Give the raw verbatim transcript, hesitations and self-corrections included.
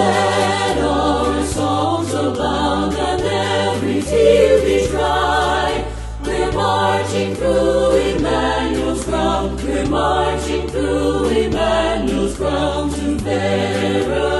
Let our souls abound and every tear be dry. We're marching through Emmanuel's ground. We're marching through Emmanuel's ground to Pharaoh.